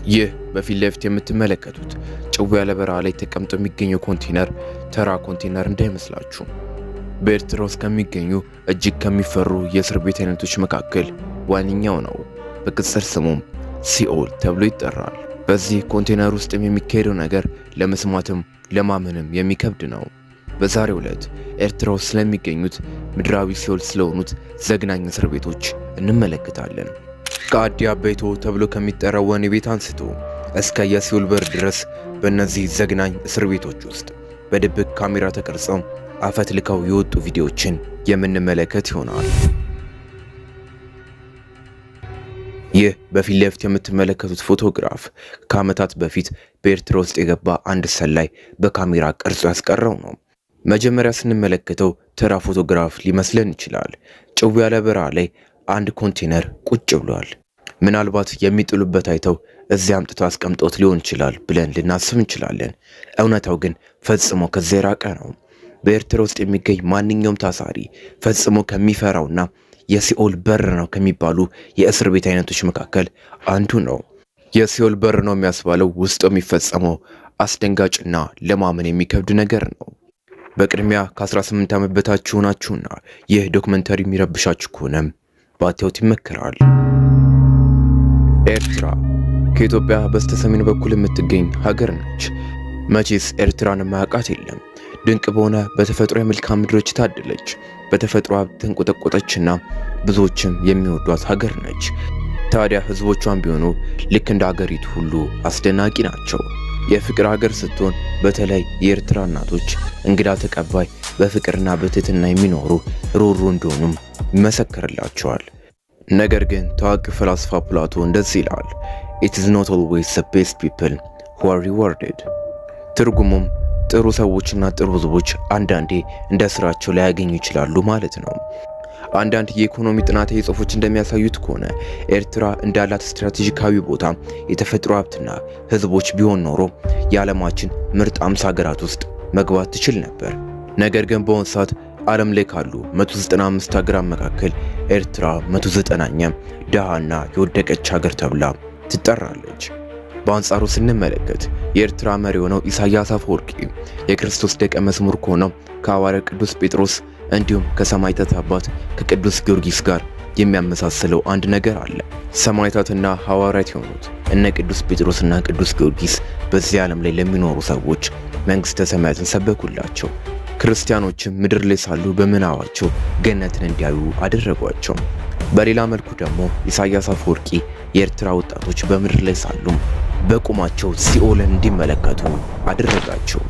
ይህ በፊት ለፊት የምትመለከቱት ጭው ያለ በረሃ ላይ ተቀምጦ የሚገኘው ኮንቴነር ተራ ኮንቴነር እንዳይመስላችሁ። በኤርትራ ውስጥ ከሚገኙ እጅግ ከሚፈሩ የእስር ቤት አይነቶች መካከል ዋነኛው ነው። በቅጽል ስሙም ሲኦል ተብሎ ይጠራል። በዚህ ኮንቴነር ውስጥም የሚካሄደው ነገር ለመስማትም ለማመንም የሚከብድ ነው። በዛሬው ዕለት ኤርትራ ውስጥ ስለሚገኙት ምድራዊ ሲኦል ስለሆኑት ዘግናኝ እስር ቤቶች እንመለከታለን። ከአዲ አበይቶ ተብሎ ከሚጠራው ወህኒ ቤት አንስቶ እስከ የሲኦል በር ድረስ በእነዚህ ዘግናኝ እስር ቤቶች ውስጥ በድብቅ ካሜራ ተቀርጸው አፈትልከው የወጡ ቪዲዮዎችን የምንመለከት ይሆናል። ይህ በፊት ለፊት የምትመለከቱት ፎቶግራፍ ከዓመታት በፊት በኤርትራ ውስጥ የገባ አንድ ሰላይ በካሜራ ቀርጾ ያስቀረው ነው። መጀመሪያ ስንመለከተው ተራ ፎቶግራፍ ሊመስለን ይችላል። ጭው ያለ በረሃ ላይ አንድ ኮንቴነር ቁጭ ብሏል። ምናልባት የሚጥሉበት አይተው እዚያ አምጥተው አስቀምጦት ሊሆን ይችላል ብለን ልናስብ እንችላለን። እውነታው ግን ፈጽሞ ከዚያ የራቀ ነው። በኤርትራ ውስጥ የሚገኝ ማንኛውም ታሳሪ ፈጽሞ ከሚፈራውና የሲኦል በር ነው ከሚባሉ የእስር ቤት አይነቶች መካከል አንዱ ነው። የሲኦል በር ነው የሚያስባለው ውስጡ የሚፈጸመው አስደንጋጭና ለማመን የሚከብድ ነገር ነው። በቅድሚያ ከ18 ዓመት በታች ሆናችሁና ይህ ዶክመንተሪ የሚረብሻችሁ ከሆነም ባታዩት ይመከራል። ኤርትራ ከኢትዮጵያ በስተሰሜን በኩል የምትገኝ ሀገር ነች። መቼስ ኤርትራን ማያውቃት የለም። ድንቅ በሆነ በተፈጥሮ የመልክዓ ምድሮች ታደለች፣ በተፈጥሮ ሀብት ተንቆጠቆጠችና ብዙዎችም የሚወዷት ሀገር ነች። ታዲያ ህዝቦቿን ቢሆኑ ልክ እንደ ሀገሪቱ ሁሉ አስደናቂ ናቸው። የፍቅር ሀገር ስትሆን በተለይ የኤርትራ እናቶች እንግዳ ተቀባይ፣ በፍቅርና በትህትና የሚኖሩ ሩህሩህ እንደሆኑም ይመሰከርላቸዋል። ነገር ግን ታዋቂ ፈላስፋ ፕላቶ እንደዚህ ይላል፣ "It is not always the best people who are rewarded።" ትርጉሙም ጥሩ ሰዎችና ጥሩ ህዝቦች አንዳንዴ እንደ ስራቸው ላያገኙ ይችላሉ ማለት ነው። አንዳንድ የኢኮኖሚ ጥናታዊ ጽሑፎች እንደሚያሳዩት ከሆነ ኤርትራ እንዳላት ስትራቴጂካዊ ቦታ፣ የተፈጥሮ ሀብትና ህዝቦች ቢሆን ኖሮ የዓለማችን ምርጥ 50 ሀገራት ውስጥ መግባት ትችል ነበር። ነገር ግን በአሁኑ ሰዓት ዓለም ላይ ካሉ 195 ሀገራት መካከል ኤርትራ 190ኛ ድሃና የወደቀች ሀገር ተብላ ትጠራለች። በአንጻሩ ስንመለከት የኤርትራ መሪ የሆነው ኢሳያስ አፈወርቂ የክርስቶስ ደቀ መዝሙር ከሆነው ከሐዋርያው ቅዱስ ጴጥሮስ እንዲሁም ከሰማዕታት አባት ከቅዱስ ጊዮርጊስ ጋር የሚያመሳስለው አንድ ነገር አለ። ሰማዕታትና ሐዋርያት የሆኑት እነ ቅዱስ ጴጥሮስና ቅዱስ ጊዮርጊስ በዚህ ዓለም ላይ ለሚኖሩ ሰዎች መንግሥተ ሰማያትን ሰበኩላቸው። ክርስቲያኖችም ምድር ላይ ሳሉ በምናባቸው ገነትን እንዲያዩ አደረጓቸው። በሌላ መልኩ ደግሞ ኢሳያስ አፈወርቂ የኤርትራ ወጣቶች በምድር ላይ ሳሉ በቁማቸው ሲኦልን እንዲመለከቱ አደረጋቸው።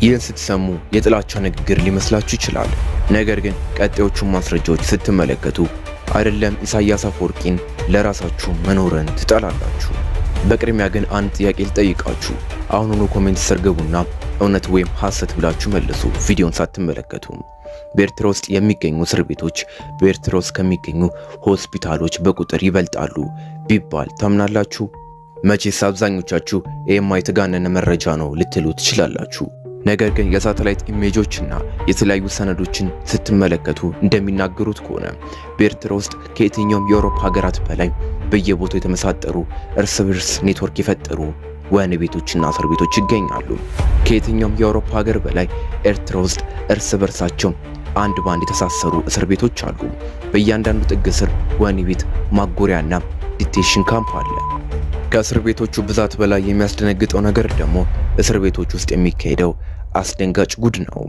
ይህን ስትሰሙ የጥላቻ ንግግር ሊመስላችሁ ይችላል። ነገር ግን ቀጣዮቹን ማስረጃዎች ስትመለከቱ አይደለም ኢሳያስ አፈወርቂን ለራሳችሁ መኖርን ትጠላላችሁ። በቅድሚያ ግን አንድ ጥያቄ ልጠይቃችሁ። አሁኑኑ comment ስር ግቡና እውነት ወይም ሐሰት ብላችሁ መልሱ፣ ቪዲዮን ሳትመለከቱ። በኤርትራ ውስጥ የሚገኙ እስር ቤቶች በኤርትራ ውስጥ ከሚገኙ ሆስፒታሎች በቁጥር ይበልጣሉ ቢባል ታምናላችሁ? መቼስ አብዛኞቻችሁ ይህማ የተጋነነ መረጃ ነው ልትሉ ትችላላችሁ። ነገር ግን የሳተላይት image ኦችና የተለያዩ ሰነዶችን ስትመለከቱ እንደሚናገሩት ከሆነ በኤርትራ ውስጥ ከየትኛውም የአውሮፓ ሀገራት በላይ በየቦታው የተመሳጠሩ፣ እርስ በርስ ኔትወርክ የፈጠሩ ወህኒ ቤቶችና እስር ቤቶች ይገኛሉ። ከየትኛውም የአውሮፓ ሀገር በላይ ኤርትራ ውስጥ እርስ በርሳቸው አንድ ባንድ የተሳሰሩ እስር ቤቶች አሉ። በእያንዳንዱ ጥግ ስር ወህኒ ቤት፣ ማጎሪያና detention camp አለ። ከእስር ቤቶቹ ብዛት በላይ የሚያስደነግጠው ነገር ደግሞ እስር ቤቶች ውስጥ የሚካሄደው አስደንጋጭ ጉድ ነው።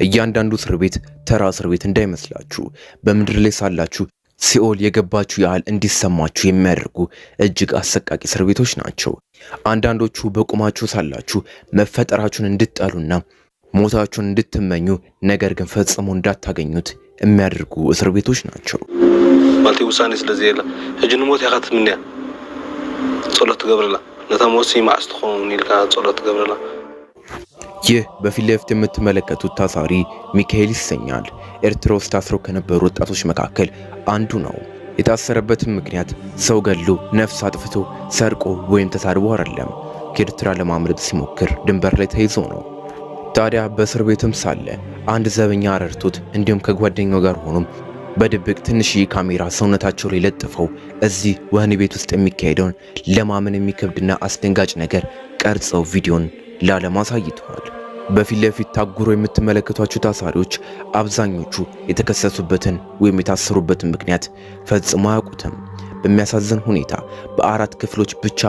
እያንዳንዱ እስር ቤት ተራ እስር ቤት እንዳይመስላችሁ፣ በምድር ላይ ሳላችሁ ሲኦል የገባችሁ ያህል እንዲሰማችሁ የሚያደርጉ እጅግ አሰቃቂ እስር ቤቶች ናቸው። አንዳንዶቹ በቁማችሁ ሳላችሁ መፈጠራችሁን እንድትጠሉና ሞታችሁን እንድትመኙ ነገር ግን ፈጽሞ እንዳታገኙት የሚያደርጉ እስር ቤቶች ናቸው። ማለት ውሳኔ ስለ ዘየለ ሕጂ ንሞት ኢኻ ትምንያ፣ ጸሎት ትገብረላ፣ ነታ ሞት መዓስ ትኸውን ኢልካ ጸሎት ትገብረላ። ይህ በፊት ለፊት የምትመለከቱት ታሳሪ ሚካኤል ይሰኛል። ኤርትራ ውስጥ ታስረው ከነበሩ ወጣቶች መካከል አንዱ ነው። የታሰረበትም ምክንያት ሰው ገድሎ፣ ነፍስ አጥፍቶ፣ ሰርቆ ወይም ተሳድቦ አይደለም። ከኤርትራ ለማምለጥ ሲሞክር ድንበር ላይ ተይዞ ነው። ታዲያ በእስር ቤትም ሳለ አንድ ዘበኛ ረድቶት እንዲሁም ከጓደኛው ጋር ሆኖም በድብቅ ትንሽዬ ካሜራ ሰውነታቸው ላይ ለጥፈው እዚህ ወህኒ ቤት ውስጥ የሚካሄደውን ለማመን የሚከብድና አስደንጋጭ ነገር ቀርጸው ቪዲዮን ለዓለም አሳይተዋል። በፊት ለፊት ታጉሮ የምትመለከቷቸው ታሳሪዎች አብዛኞቹ የተከሰሱበትን ወይም የታሰሩበትን ምክንያት ፈጽሞ አያውቁትም። በሚያሳዝን ሁኔታ በአራት ክፍሎች ብቻ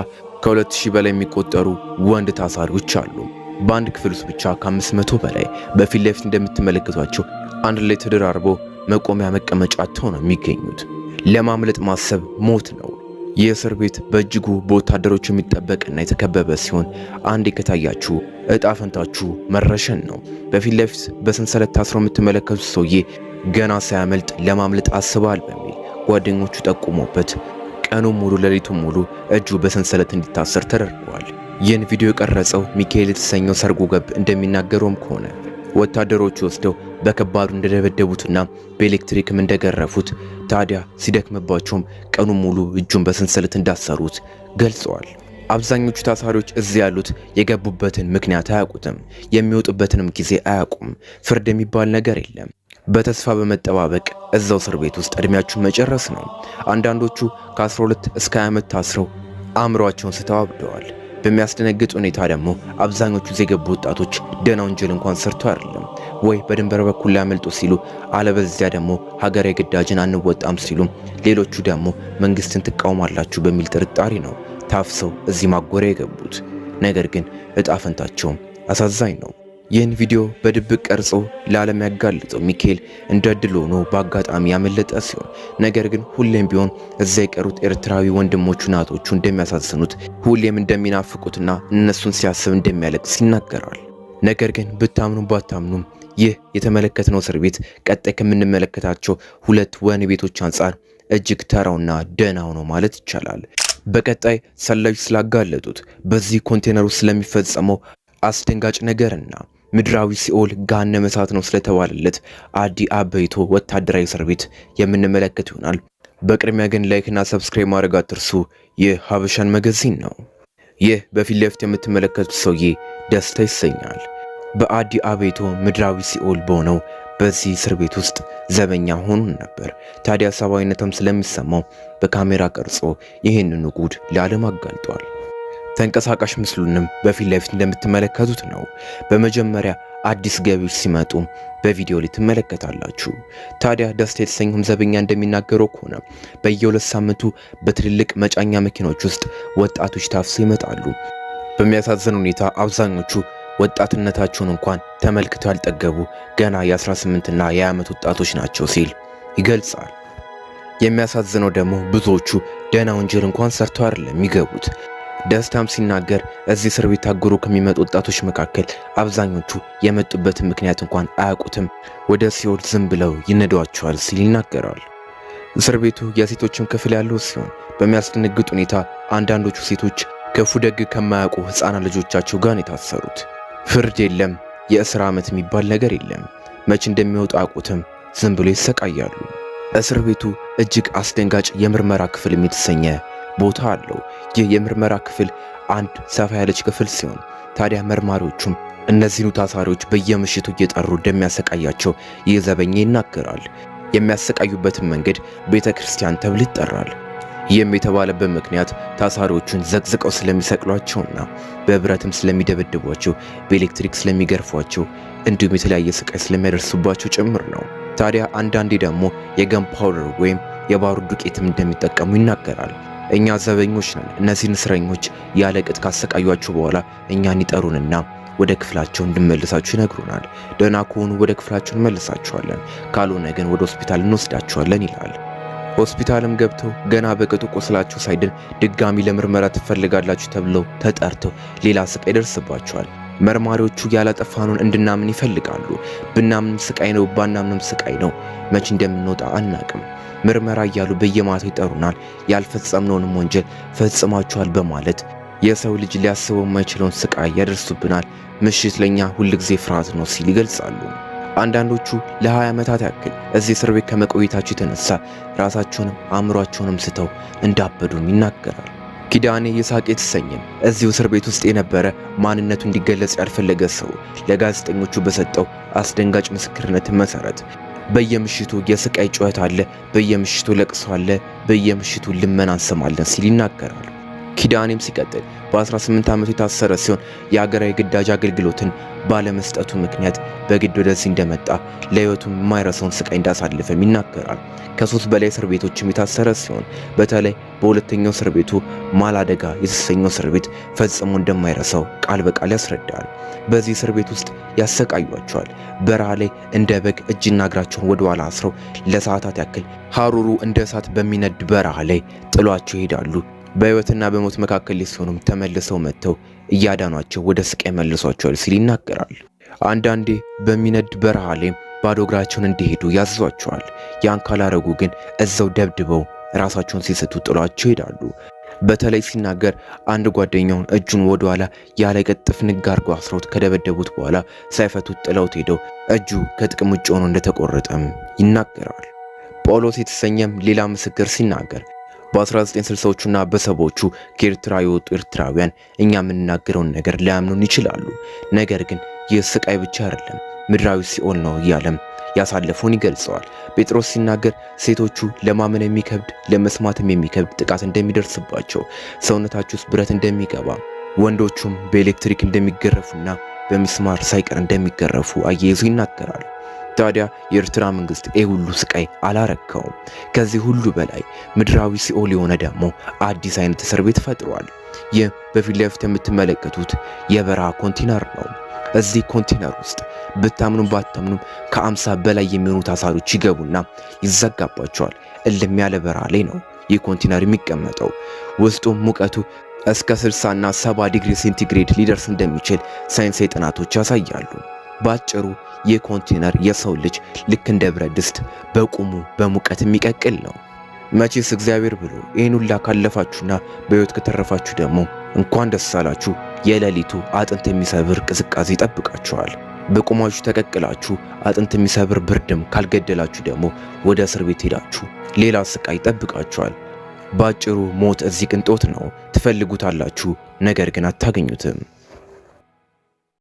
ከ2000 በላይ የሚቆጠሩ ወንድ ታሳሪዎች አሉ። በአንድ ክፍል ውስጥ ብቻ ከ500 በላይ። በፊት ለፊት እንደምትመለከቷቸው አንድ ላይ ተደራርቦ መቆሚያ መቀመጫ አጥተው ነው የሚገኙት። ለማምለጥ ማሰብ ሞት ነው። ይህ እስር ቤት በእጅጉ በወታደሮች የሚጠበቅና የተከበበ ሲሆን አንዴ ከታያችሁ እጣ ፈንታችሁ መረሸን ነው። በፊት ለፊት በሰንሰለት ታስሮ የምትመለከቱት ሰውዬ ገና ሳያመልጥ ለማምለጥ አስበዋል በሚል ጓደኞቹ ጠቁሞበት ቀኑን ሙሉ ሌሊቱን ሙሉ እጁ በሰንሰለት እንዲታሰር ተደርጓል። ይህን ቪዲዮ የቀረጸው ሚካኤል የተሰኘው ሰርጎ ገብ እንደሚናገረውም ከሆነ ወታደሮቹ ወስደው በከባዱ እንደደበደቡትና በኤሌክትሪክም እንደገረፉት፣ ታዲያ ሲደክምባቸውም ቀኑን ሙሉ እጁን በሰንሰለት እንዳሰሩት ገልጸዋል። አብዛኞቹ ታሳሪዎች እዚህ ያሉት የገቡበትን ምክንያት አያውቁትም፣ የሚወጡበትንም ጊዜ አያውቁም። ፍርድ የሚባል ነገር የለም። በተስፋ በመጠባበቅ እዛው እስር ቤት ውስጥ እድሜያቸውን መጨረስ ነው። አንዳንዶቹ ከ12 እስከ 20 ዓመት ታስረው አእምሯቸውን ስተው አብደዋል። በሚያስደነግጥ ሁኔታ ደግሞ አብዛኞቹ እዚህ የገቡ ወጣቶች ደህና ወንጀል እንኳን ሰርቶ አይደለም፣ ወይ በድንበር በኩል ሊያመልጡ ሲሉ፣ አለበዚያ ደግሞ ሀገራዊ ግዳጅን አንወጣም ሲሉ፣ ሌሎቹ ደግሞ መንግስትን ትቃወማላችሁ በሚል ጥርጣሬ ነው ታፍሰው እዚህ ማጎሪያ የገቡት። ነገር ግን እጣ ፈንታቸውም አሳዛኝ ነው። ይህን ቪዲዮ በድብቅ ቀርጾ ለዓለም ያጋለጠው ሚካኤል እንደ እድል ሆኖ በአጋጣሚ ያመለጠ ሲሆን ነገር ግን ሁሌም ቢሆን እዚያ የቀሩት ኤርትራዊ ወንድሞቹና እህቶቹ እንደሚያሳዝኑት፣ ሁሌም እንደሚናፍቁትና እነሱን ሲያስብ እንደሚያለቅስ ይናገራል። ነገር ግን ብታምኑም ባታምኑም ይህ የተመለከትነው እስር ቤት ቀጣይ ከምንመለከታቸው ሁለት ወህኒ ቤቶች አንጻር እጅግ ተራውና ደህናው ነው ማለት ይቻላል። በቀጣይ ሰላዮች ስላጋለጡት በዚህ ኮንቴነር ውስጥ ስለሚፈጸመው አስደንጋጭ ነገርና ምድራዊ ሲኦል ገሃነመ እሳት ነው ስለተባለለት አዲ አበይቶ ወታደራዊ እስር ቤት የምንመለከት ይሆናል። በቅድሚያ ግን like ና subscribe ማድረግ አትርሱ። ይህ ሀበሻን magazine ነው። ይህ በፊት ለፊት የምትመለከቱት ሰውዬ ደስታ ይሰኛል። በአዲ አበይቶ ምድራዊ ሲኦል በሆነው በዚህ እስር ቤት ውስጥ ዘበኛ ሆኖ ነበር። ታዲያ ሰብአዊነትም ስለሚሰማው በካሜራ ቀርጾ ይህንኑ ጉድ ለዓለም አጋልጧል። ተንቀሳቃሽ ምስሉንም በፊት ለፊት እንደምትመለከቱት ነው። በመጀመሪያ አዲስ ገቢዎች ሲመጡ በቪዲዮ ላይ ትመለከታላችሁ። ታዲያ ደስታ የተሰኘውም ዘበኛ እንደሚናገረው ከሆነ በየሁለት ሳምንቱ በትልልቅ መጫኛ መኪኖች ውስጥ ወጣቶች ታፍሰው ይመጣሉ። በሚያሳዝን ሁኔታ አብዛኞቹ ወጣትነታቸውን እንኳን ተመልክተው ያልጠገቡ ገና የ18 እና የ20 ዓመት ወጣቶች ናቸው ሲል ይገልጻል። የሚያሳዝነው ደግሞ ብዙዎቹ ደህና ወንጀል እንኳን ሰርተው አይደለም የሚገቡት። ደስታም ሲናገር እዚህ እስር ቤት ታጉሮ ከሚመጡ ወጣቶች መካከል አብዛኞቹ የመጡበትን ምክንያት እንኳን አያውቁትም፣ ወደ ሲኦል ዝም ብለው ይነዷቸዋል ሲል ይናገራል። እስር ቤቱ የሴቶችም ክፍል ያለው ሲሆን በሚያስደነግጥ ሁኔታ አንዳንዶቹ ሴቶች ክፉ ደግ ከማያውቁ ሕፃናት ልጆቻቸው ጋር ነው የታሰሩት። ፍርድ የለም፣ የእስር ዓመት የሚባል ነገር የለም። መች እንደሚወጡ አያውቁትም፣ ዝም ብሎ ይሰቃያሉ። እስር ቤቱ እጅግ አስደንጋጭ የምርመራ ክፍል የተሰኘ ቦታ አለው። ይህ የምርመራ ክፍል አንድ ሰፋ ያለች ክፍል ሲሆን ታዲያ መርማሪዎቹም እነዚህኑ ታሳሪዎች በየምሽቱ እየጠሩ እንደሚያሰቃያቸው ይህ ዘበኛ ይናገራል። የሚያሰቃዩበትን መንገድ ቤተ ክርስቲያን ተብሎ ይጠራል። ይህም የተባለበት ምክንያት ታሳሪዎቹን ዘቅዝቀው ስለሚሰቅሏቸውና በብረትም ስለሚደበድቧቸው፣ በኤሌክትሪክ ስለሚገርፏቸው እንዲሁም የተለያየ ስቃይ ስለሚያደርሱባቸው ጭምር ነው። ታዲያ አንዳንዴ ደግሞ የ gun powder ወይም የባሩድ ዱቄትም እንደሚጠቀሙ ይናገራል። እኛ ዘበኞች ነን። እነዚህን እስረኞች ያለ ቅጥ ካሰቃዩአቸው በኋላ እኛን ይጠሩንና ወደ ክፍላቸው እንድንመልሳችሁ ይነግሩናል። ደህና ከሆኑ ወደ ክፍላቸው እንመልሳቸዋለን፣ ካልሆነ ግን ወደ ሆስፒታል እንወስዳቸዋለን ይላል። ሆስፒታልም ገብተው ገና በቅጡ ቁስላቸው ሳይድን ድጋሚ ለምርመራ ትፈልጋላችሁ ተብለው ተጠርተው ሌላ ስቃይ ይደርስባቸዋል። መርማሪዎቹ ያላጠፋኑን እንድናምን ይፈልጋሉ። ብናምንም ስቃይ ነው፣ ባናምንም ስቃይ ነው። መች እንደምንወጣ አናቅም። ምርመራ እያሉ በየማታው ይጠሩናል። ያልፈጸምነውንም ወንጀል ፈጽማችኋል በማለት የሰው ልጅ ሊያስበው የማይችለውን ስቃይ ያደርሱብናል። ምሽት ለኛ ሁልጊዜ ፍርሃት ነው ሲል ይገልጻሉ። አንዳንዶቹ ለ20 ዓመታት ያክል እዚህ እስር ቤት ከመቆየታቸው የተነሳ ራሳቸውንም አእምሯቸውንም ስተው እንዳበዱም ይናገራል። ኪዳኔ ይስሐቅ የተሰኘም እዚሁ እስር ቤት ውስጥ የነበረ ማንነቱ እንዲገለጽ ያልፈለገ ሰው ለጋዜጠኞቹ በሰጠው አስደንጋጭ ምስክርነት መሰረት በየምሽቱ የስቃይ ጩኸት አለ፣ በየምሽቱ ለቅሶ አለ፣ በየምሽቱ ልመና እንሰማለን ሲል ይናገራል። ኪዳኔም ሲቀጥል በ18 ዓመቱ የታሰረ ሲሆን የሀገራዊ ግዳጅ አገልግሎትን ባለመስጠቱ ምክንያት በግድ ወደዚህ እንደመጣ ለሕይወቱ የማይረሳውን ስቃይ እንዳሳለፈም ይናገራል። ከ3 በላይ እስር ቤቶችም የታሰረ ሲሆን በተለይ በሁለተኛው እስር ቤቱ ማላደጋ የተሰኘው እስር ቤት ፈጽሞ እንደማይረሳው ቃል በቃል ያስረዳል። በዚህ እስር ቤት ውስጥ ያሰቃዩቸዋል። በረሃ ላይ እንደ በግ እጅና እግራቸውን ወደ ኋላ አስረው ለሰዓታት ያክል ሀሩሩ እንደ እሳት በሚነድ በረሃ ላይ ጥሏቸው ይሄዳሉ። በሕይወትና በሞት መካከል ሲሆኑም ተመልሰው መጥተው እያዳኗቸው ወደ ስቃይ መልሷቸዋል ሲል ይናገራል። አንዳንዴ በሚነድ በረሃ ላይ ባዶ እግራቸውን እንዲሄዱ ያዟቸዋል። ያን ካላረጉ ግን እዛው ደብድበው ራሳቸውን ሲስቱ ጥሏቸው ይሄዳሉ። በተለይ ሲናገር አንድ ጓደኛውን እጁን ወደኋላ ያለ ቅጥፍ ንግ አድርገው አስረውት ከደበደቡት በኋላ ሳይፈቱት ጥለውት ሄደው እጁ ከጥቅም ውጭ ሆኖ እንደተቆረጠም ይናገራል። ጳውሎስ የተሰኘም ሌላ ምስክር ሲናገር በ1960ዎቹና በሰባዎቹ ከኤርትራ የወጡ ኤርትራውያን እኛ የምንናገረውን ነገር ሊያምኑን ይችላሉ። ነገር ግን ይህ ስቃይ ብቻ አይደለም፣ ምድራዊ ሲኦል ነው እያለም ያሳለፈውን ይገልጸዋል። ጴጥሮስ ሲናገር ሴቶቹ ለማመን የሚከብድ ለመስማትም የሚከብድ ጥቃት እንደሚደርስባቸው፣ ሰውነታቸው ውስጥ ብረት እንደሚገባ፣ ወንዶቹም በኤሌክትሪክ እንደሚገረፉና በሚስማር ሳይቀር እንደሚገረፉ አያይዞ ይናገራል። ታዲያ የኤርትራ መንግስት ይህ ሁሉ ስቃይ አላረካውም። ከዚህ ሁሉ በላይ ምድራዊ ሲኦል የሆነ ደግሞ አዲስ አይነት እስር ቤት ፈጥሯል። ይህ በፊት ለፊት የምትመለከቱት የበረሃ ኮንቴነር ነው። እዚህ ኮንቴነር ውስጥ ብታምኑም ባታምኑም ከ50 በላይ የሚሆኑ ታሳሪዎች ይገቡና ይዘጋባቸዋል። እልም ያለ በረሃ ላይ ነው ይህ ኮንቴነር የሚቀመጠው። ውስጡ ሙቀቱ እስከ 60 እና 70 ዲግሪ ሴንቲግሬድ ሊደርስ እንደሚችል ሳይንሳዊ ጥናቶች ያሳያሉ። ባጭሩ ይህ ኮንቴነር የሰው ልጅ ልክ እንደ ብረት ድስት በቁሙ በሙቀት የሚቀቅል ነው። መቼስ እግዚአብሔር ብሎ ይህን ሁላ ካለፋችሁና በሕይወት ከተረፋችሁ ደግሞ እንኳን ደስ አላችሁ። የሌሊቱ አጥንት የሚሰብር ቅዝቃዜ ይጠብቃችኋል። በቁማችሁ ተቀቅላችሁ አጥንት የሚሰብር ብርድም ካልገደላችሁ ደግሞ ወደ እስር ቤት ሄዳችሁ ሌላ ስቃይ ይጠብቃችኋል። ባጭሩ ሞት እዚህ ቅንጦት ነው። ትፈልጉታላችሁ፣ ነገር ግን አታገኙትም።